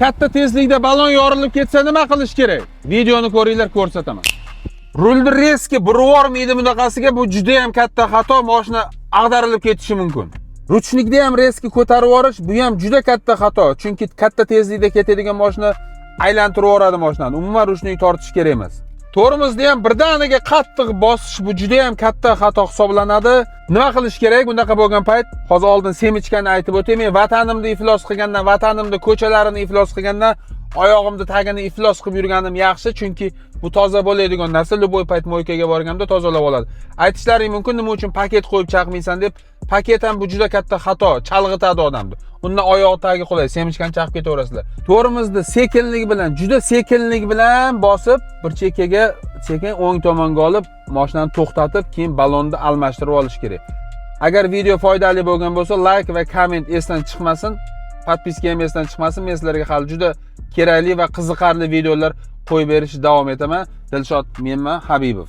Katta tezlikda balon yorilib ketsa, nima qilish kerak? Videoni ko'ringlar, ko'rsataman. Rulni резко burib yubormaydi bunaqasiga, bu juda ham katta xato, mashina ag'darilib ketishi mumkin. Ручник da ham резко ko'tarib yuborish, bu ham juda katta xato, chunki katta tezlikda ketadigan mashina aylantirib yuboradi mashinani. Umuman ручник tortish kerak emas. Tormozni ham birdaniga qattiq bosish, bu juda ham katta xato hisoblanadi. Nima qilish kerak bunaqa bo'lgan payt? Hozir oldin семечка ni aytib o'tay. Men vatanimni iflos qilgandan, vatanimni ko'chalarini iflos qilgandan oyog'imni tagini iflos qilib yurganim yaxshi, chunki bu toza bo'ladigan narsa. Любой payt мойка ga borganda tozalab oladi. Aytishlaring mumkin, nima uchun paket qo'yib chaqmaysan deb. Paket ham, bu juda katta xato, chalg'itadi odamni. Undan oyoq tagi qulay, семечка ni chaqib ketaverasizlar. Tormozni sekinlik bilan, juda sekinlik bilan bosib, bir chekkaga, sekin o'ng tomonga olib, mashinani to'xtatib, keyin ballonni almashtirib olish kerak. Agar video foydali bo'lgan bo'lsa, layk va komment esdan chiqmasin, подписка ham esdan chiqmasin. Men sizlarga hali juda kerakli va qiziqarli videolar qo'yib berishni davom etaman. Dilshod menman, Habibov.